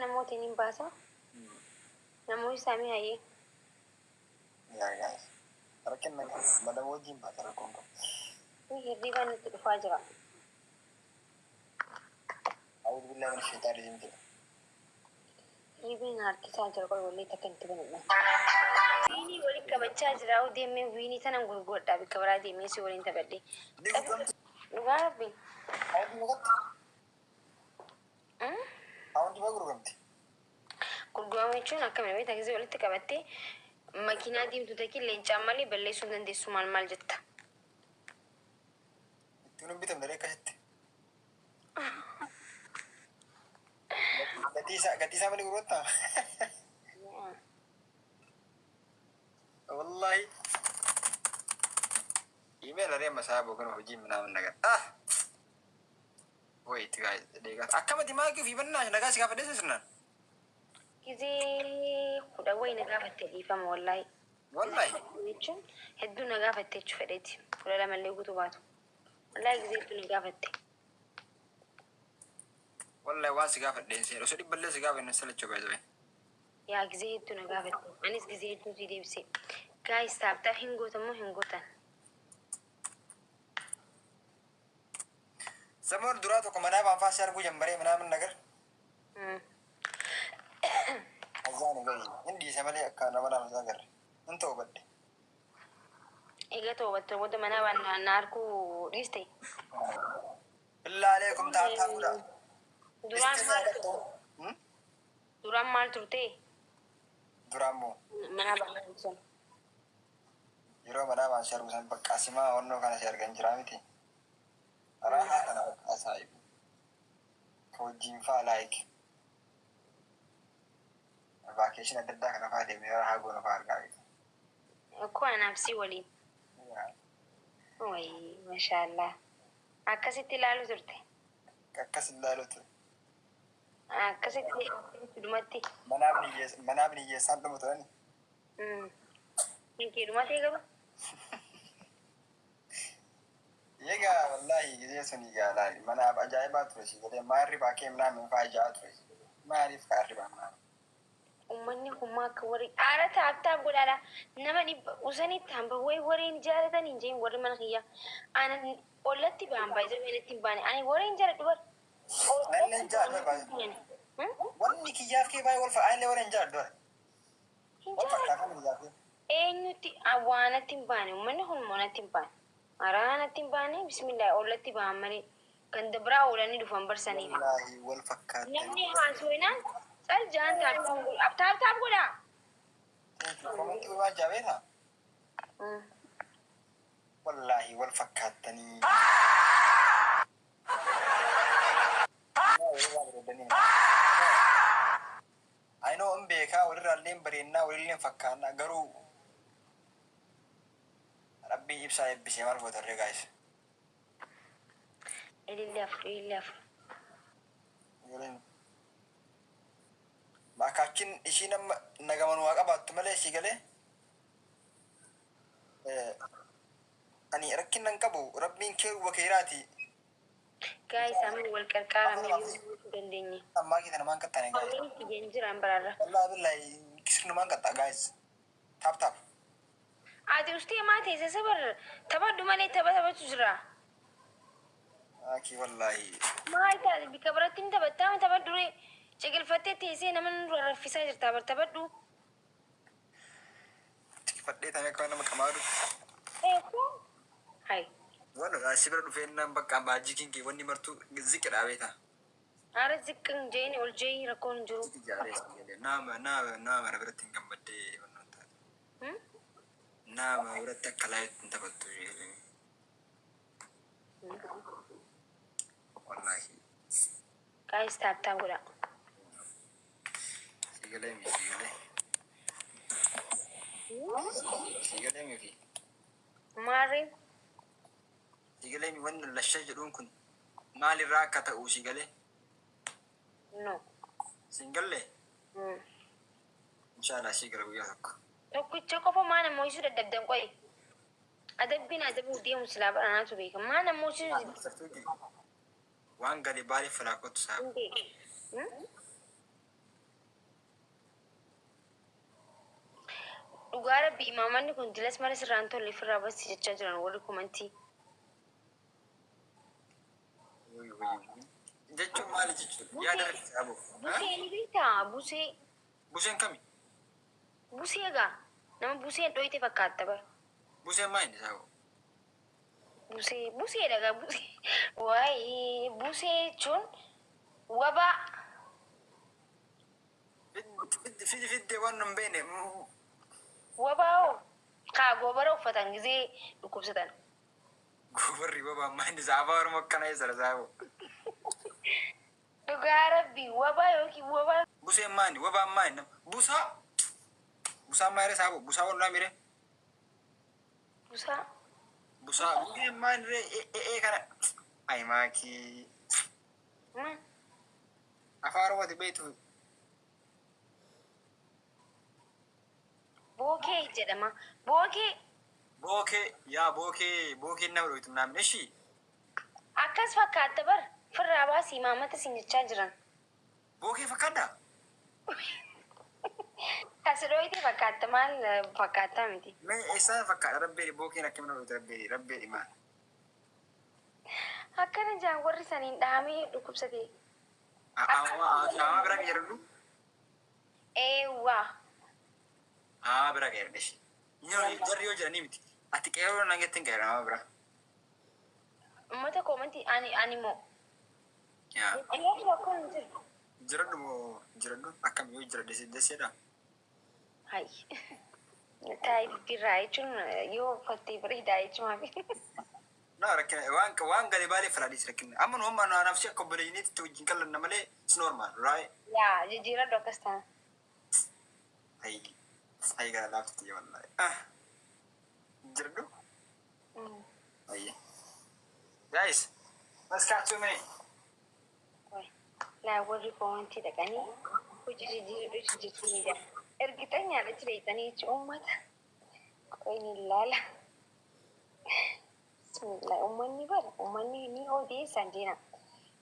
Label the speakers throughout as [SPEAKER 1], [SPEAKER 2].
[SPEAKER 1] Namoota hin baasa. Namoonni saamii hayyee.
[SPEAKER 2] Yaa guys. Rakkina madama wajjin baata rakkoon qabu.
[SPEAKER 1] Hirriibaan nutti dhufaa jira.
[SPEAKER 2] أعوذ بالله من الشيطان الرجيم jedha.
[SPEAKER 1] Hirriibni na harkisaa jira qolqollee takka itti banadha. Wiinii waliin qabachaa jira. Deemee wiinii tanan gurguradhaa bakka biraa deemee si waliin taphadhe.
[SPEAKER 2] Ni gurguramti.
[SPEAKER 1] Dhugaa rabbi.
[SPEAKER 2] Hawwanti maqatti. Hawwanti ma gurguramti.
[SPEAKER 1] Gurgurama jechuun akkami beektaa gisee walitti qabattee makiinaa diimtuu takki leencaan malee balleessuu hin dandeessu maal maal jetta.
[SPEAKER 2] Ittiin hin bitamne akkasitti. Gatii isaa malee gurgurattaa? Wallahi. Email aree masaa boqon hojii ምናምን ነገር ah wait guys, deegaa akkamati maakii fi bannaa nagaa si gaafadhe sirnaan.
[SPEAKER 1] Gisee 10 wayi na gaafatte dhiifama wallaahi.
[SPEAKER 2] Wallahi.
[SPEAKER 1] Jechuun hedduu na gaafatte jechuu fedheeti. 12 illee guutuu baatu. Wallaahi gisee hedduu na gaafatte.
[SPEAKER 2] Wallahi waan si gaafadhe hin seenu osoo dhibballee si gaafanne salachuu baay'ee.
[SPEAKER 1] Yaa gisee hedduu na gaafatte. Anis gisee hedduu si deebise. Guys, tap tap hin gootan moo hin gootan?
[SPEAKER 2] Samoon duraa tokko manaa baanfaa si arguu jammaree ምናምን ነገር Azaan gahi hin dhiise malee akka nama lama agarre hin ta'u badde.
[SPEAKER 1] Egaa to'atte booda manaa waan na arguu dhiiste.
[SPEAKER 2] Billaa aleekum tap tap godhaa.
[SPEAKER 1] Duraan maal duraan maal turte?
[SPEAKER 2] Duraan moo
[SPEAKER 1] Manaa baan sun.
[SPEAKER 2] Yeroo manaa baan si argu san bakka asimaa onnoo kana si argan jiraa miti. Raahaa kana bakka asaa'ibu. Ka wajjin faa like. Vacation adda addaa kana faa deemnee raahaa goonu faa argaa beektu.
[SPEAKER 1] Akkoo anaaf si waliin. Wayi mashaallah. Akkasitti ilaalu turte.
[SPEAKER 2] Akkas ilaalu ture.
[SPEAKER 1] Akkasitti dhumatti.
[SPEAKER 2] Manaaf hiyyeessaan dhumu turani.
[SPEAKER 1] Hin kee dhumatee garuu.
[SPEAKER 2] Egaa wallahi gisee sun egaa laali manaaf ajaa'ibaa ture si galee maarri baakee ምናምን faa ajaa'aa ture si galee maaliif kaarri baa ምናምን.
[SPEAKER 1] Uummanni kun maa akka warri haala tap tap godhaadha. Nama dhibba usanitti hamba wayi warreen jaalatan hin jeen warri mana kiyyaa. Ana ollatti ba'an baay'ee natti hin baane. Ani warreen jaaladhu bar.
[SPEAKER 2] Anillee jaalladhu baay'ee. Wanni kiyyaaf kee baay'ee wal fa'a anillee warreen jaalladhu bara.
[SPEAKER 1] Hin
[SPEAKER 2] Wal
[SPEAKER 1] jaalladhu.
[SPEAKER 2] fakkaata kiyyaaf kee.
[SPEAKER 1] Eenyutti waa natti hin baane uummanni kun immoo natti hin baane. Araa natti hin baane bismillah ollatti ba'an malee ganda biraa oolanii dhufan barsaniif.
[SPEAKER 2] Wallaahi wal fakkaatan.
[SPEAKER 1] Namni haasawinaan cal jaan tap tap godha. Tap tap godhaa.
[SPEAKER 2] Komentii waan jaabeeta. Wallaahi wal fakkaattanii. I know hin beekaa walirraallee hin bareennaa walillee hin fakkaannaa garuu rabbii ibsaa eebbisee maal gootarree guys.
[SPEAKER 1] Ilillee afur, ilillee afur.
[SPEAKER 2] Akaakiin ishii nama nagaman waa qabaattu malee ishii galee ani rakkina hin qabu rabbiin kee wakeeraati.
[SPEAKER 1] Guys, amma wal qarqaaramee yoo dandeenye.
[SPEAKER 2] Ammaa keessa namaan qaxxaane guys.
[SPEAKER 1] Warreen kiyyeen jiran baraarra.
[SPEAKER 2] Wallaahi billahi kisirnumaan qaxxaa guys. Tap tap.
[SPEAKER 1] Ati ustee maa teesse sabar taphadhu malee tapha taphatu jira.
[SPEAKER 2] Akii wallaahi.
[SPEAKER 1] Maal taate bikka biratti hin taphattaa taphadhu ree. Ciqilfattee teessee nama nurra raffisaa jirta bar taphadhu.
[SPEAKER 2] Tikfadhee tamee akka nama qamaadu.
[SPEAKER 1] Eekoo. Hai.
[SPEAKER 2] Waan si bira dhufeennaan bakka maajikiin kee wanni martuu ziqi dhaabeeta.
[SPEAKER 1] Haara ziqqin jeeni ol jeeyi rakkoon hin jiru.
[SPEAKER 2] Ziqi jaaree si galee nama nama nama mana biratti hin gammaddee wannan taate. Nama biratti akka laayitti hin taphattu jedhanii. Wallaahi.
[SPEAKER 1] Guys, tap tap godhaa.
[SPEAKER 2] Si galee mi si galee. Si galee mi fi.
[SPEAKER 1] Maarreen.
[SPEAKER 2] Si galee mi wanni lashee jedhuun kun maalirraa akka ta'u si galee.
[SPEAKER 1] No.
[SPEAKER 2] Siin gallee? Inshallah si gara guyyaa tokko.
[SPEAKER 1] Tokkicha qofa maa nama ho'isuu dadhabdan qo'e. Adabbiin adabuu deemu silaa badhaanaatu beeka. Maa nama ho'isuu
[SPEAKER 2] Waan gadi baaliif falaa kottu saa.
[SPEAKER 1] hin beeku. Dhugaa Rabbi, imaamanni kun dilas mara sirraan tolle, ofirraa bassi jechaa jiran warri komantii.
[SPEAKER 2] Jechuun maali jechuudha? Yaada irratti qabu.
[SPEAKER 1] Busee ni beektaa? Busee.
[SPEAKER 2] Buseen kami?
[SPEAKER 1] Busee egaa. Nama buseen dhoyite fakkaatta bara.
[SPEAKER 2] Buseen maal inni saabo?
[SPEAKER 1] Busee, busee dhagaa busee. Waayee, busee jechuun wabaa.
[SPEAKER 2] Fidi fiddee waan nu hin beekne.
[SPEAKER 1] Wabaa hoo? Kaa goobara uffatan gizee dhukkubsatan.
[SPEAKER 2] Goobarri wabaa maal inni saaba Oromoo akkana eessara saabo?
[SPEAKER 1] Dhugaa Rabbi, wabaa yookiin wabaa.
[SPEAKER 2] Buseen maali? Wabaan maali? Busaa? Busaan maali saabo? Busaa wannaa mire?
[SPEAKER 1] Busaa.
[SPEAKER 2] Busaa. Buseen maali ree? Ee kana. Ay maakii.
[SPEAKER 1] Ma?
[SPEAKER 2] Afaan Oromooti beektu.
[SPEAKER 1] Bookee jedhama. Bookee.
[SPEAKER 2] Bookee, yaa bookee, bookeen nama dhoytu naamne ishii.
[SPEAKER 1] Akkas fakkaatta bar. Firraa baasii imaamata siin jechaa jiran.
[SPEAKER 2] Bookee fakkaaddaa?
[SPEAKER 1] Kasi dhoyite fakkaatta, maal fakkaattaa miti.
[SPEAKER 2] Mee eessaan fakkaadha rabbeedhi? Bookeen akkam nama dhoytu rabbeedhi rabbeedhi maal?
[SPEAKER 1] Akkana jaan warri saniin dhahamee dhukkubsate.
[SPEAKER 2] Ama bira jedhu.
[SPEAKER 1] Eewwaa.
[SPEAKER 2] Ama bira jedhu ishii. Jarri yoo jedhanii miti. Ati qeerroo naan jettiin qeerroo ama bira.
[SPEAKER 1] Uummata koomantii ani moo.
[SPEAKER 2] Yaa.
[SPEAKER 1] Yoo rakkoon hin jiru.
[SPEAKER 2] Jiradhu moo jiradhu, akkam yoo jiradhe si desseedha?
[SPEAKER 1] Hay. Taa'ii birraa jechuun yoo uffattee bareedaa jechuun.
[SPEAKER 2] Na rakkina waan galee baalee falaadhiis rakkina. Amma nu amma naaf si akka obboleeyyiiniitti wajjin qallanna malee it's normal, right?
[SPEAKER 1] Yaa, jijjiiradhu akkas taana.
[SPEAKER 2] Ay ay, gara laafti wallahi. Ah. Jiradhu? Ayye. Guys, let's catch 2 minutes.
[SPEAKER 1] Laa, warri koomantii dhaqanii hojii jijjiiradhu jechuun ni jira. Ergitan nyaata jireessanii jechuun uummata. Qoy ni ilaala. Bismillah, uummanni bara uummanni ni odeessan jeena.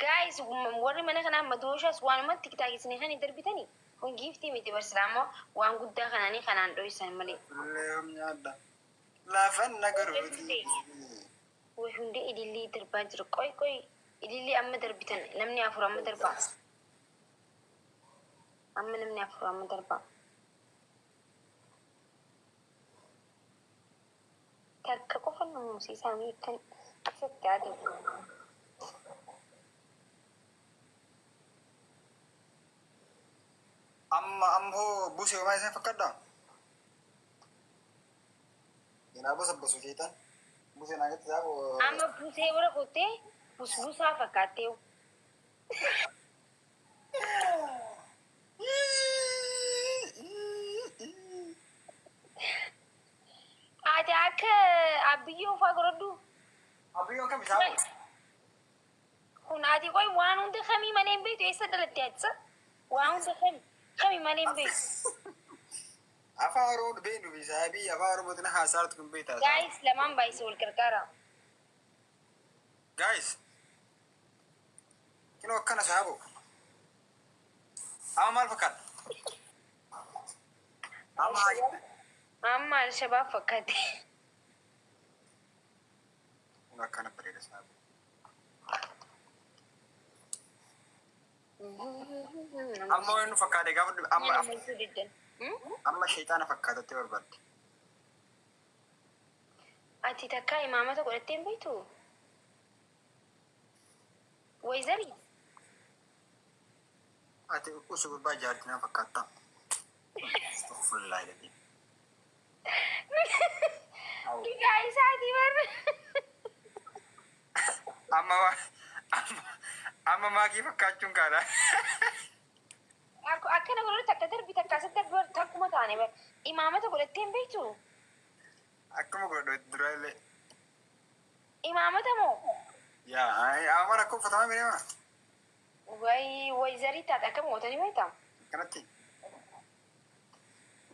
[SPEAKER 1] Guys, warri mana kanaa madooshaas waanuma tiktaakisanii kan darbitanii kun giiftii miti barsiisaa waan guddaa kanaanii kanaan dho'isan malee.
[SPEAKER 2] Nyaadha. Laafan nagaruuti.
[SPEAKER 1] Way, hundee ilillii darbaa jiru. Qoy qoy, ilillii amma darbitan namni afur amma darbaa. Amma namni afur amma darbaa. Takka qofa nu muusisaa kan isatti adeemu.
[SPEAKER 2] Amma ammoo busee homaa isin fakkaadha? Ganaa bosa bosu sheetan. Busee naa gatti saafo.
[SPEAKER 1] Amma busee bira kuttee busbusaa fakkaattee. Ati akka abbiyyoo fa'aa godhadhu.
[SPEAKER 2] Abiyyoon kam isaa?
[SPEAKER 1] Kun ati qoy, waan hunda kamii malee hin beektu, eessa dhalatte ati? Waan hunda kamii malee hin beektu.
[SPEAKER 2] Afaan Oromoo beeknu fi saabii afaan Oromootiin haasaartu kun beektaa.
[SPEAKER 1] Guys, lamaan baay'isee wal gargaara.
[SPEAKER 2] Guys, kinoo akkana saabo. Amma maal fakkaata? Amma
[SPEAKER 1] Amma Alshabaab fakkaate.
[SPEAKER 2] Kun akkana bareeda saabo. Amma waan nu fakkaate gaafa amma amma sheexaana fakkaatattee barbaadde.
[SPEAKER 1] Ati takkaa imaamata godhattee hin beektu? Wayzarii?
[SPEAKER 2] Ati usu gurbaa jaartii nama fakkaattaa. Astaghfirullah jedhee.
[SPEAKER 1] Dhugaa isaatii barra.
[SPEAKER 2] Amma amma maakii fakkaachuun kaadha.
[SPEAKER 1] Akkana godhatu, takka darbi, takka asitti darbi, takkuma taane bara. Imaamata godhattee hin beektu?
[SPEAKER 2] Akkuma godhadhu dura illee.
[SPEAKER 1] Imaamata moo?
[SPEAKER 2] Yaa, amma rakkoo uffatamaa mireema.
[SPEAKER 1] Wayi, wayzarii taate akkam gootanii beektaa?
[SPEAKER 2] Akkanatti.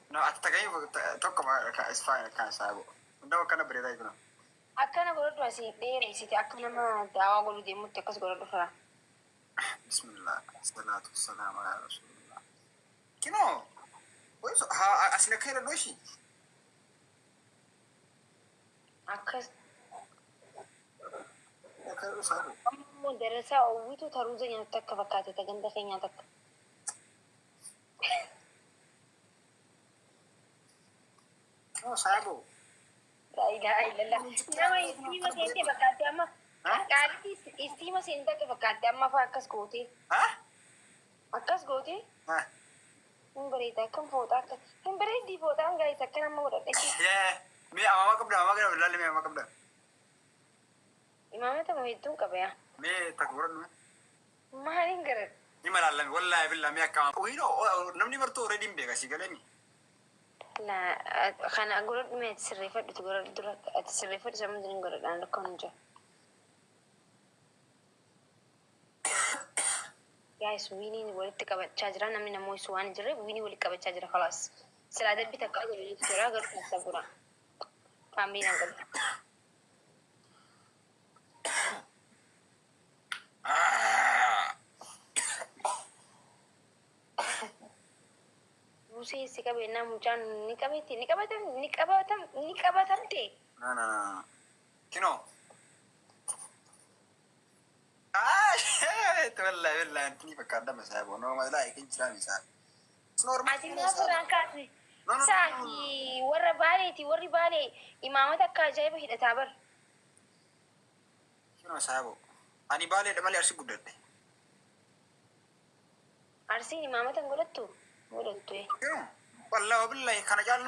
[SPEAKER 2] No, ati tagayii tokko is fine akkaan isaa godhu. Hunduu akkana bareedaa jira.
[SPEAKER 1] Akkana godhadhu, asii dheereessite akka nama daawaa godhu deemutti akkas godhadhu fira.
[SPEAKER 2] Bismillah, salaatu wassalamu ala rasulillah. Kinoo, haa asin akka hidhadhu ishii.
[SPEAKER 1] Akkas.
[SPEAKER 2] Akka saabo.
[SPEAKER 1] Ammoo darasaa oowwitu taruuza nyaatu takka fakkaate ta ganda keenyaa takka.
[SPEAKER 2] No saabo.
[SPEAKER 1] Laa ilaaha illallah. Nama istiima seente fakkaate amma. Qaalitti istiima seente akka fakkaate amma fa'aa akkas gootee.
[SPEAKER 2] Ha?
[SPEAKER 1] Akkas gootee.
[SPEAKER 2] Ha?
[SPEAKER 1] Hin bareeda akkam fooxaa akka. Hin bareeddii fooxaan gaayis akka nama godhadhe.
[SPEAKER 2] Yee. Mee amaama qabda amaama qabda laalli mee amaama qabda.
[SPEAKER 1] Imaamata moo hedduun qaba yaa.
[SPEAKER 2] Mee takka godhadhu.
[SPEAKER 1] Maaliin gara?
[SPEAKER 2] Ni malaallame wallaahi billaa mee akka amaama. Wiinoo namni bartuu already hin beeka si galemi.
[SPEAKER 1] Laa kana godhadhu mee ati sirreeffadhu godhadhu dura ati sirreeffadhu sammuu hin godhadhaan rakkoon hin jiru. Guys, winiin walitti qabachaa jira. Namni namoota waan hin jirreef winii walitti qabachaa jira. Khalaas. Silaa dabbi takka walitti jira garuu keessa gura. Faamiliin hin qabu. Busee si qabeenyaa mucaan ni qabetti ni qabatam ni qabatam ni qabatamte.
[SPEAKER 2] No no no. Kinoo. Ah, shit! Wallahi billahi ni fakkaata saabo. No malaa ikin jira mi saabo. It's normal.
[SPEAKER 1] Ati maaf irraan kaasne?
[SPEAKER 2] No, no, no, no.
[SPEAKER 1] Saati warra baaleeti warri baalee imaamata akka ajaa'iba hidhataa bar.
[SPEAKER 2] Kinoo saabo. Ani baaleedha malee Arsii guddadhe.
[SPEAKER 1] Arsiin imaamata hin godhattu? Godhattu.
[SPEAKER 2] Kinoo. Wallahi billahi kana caalu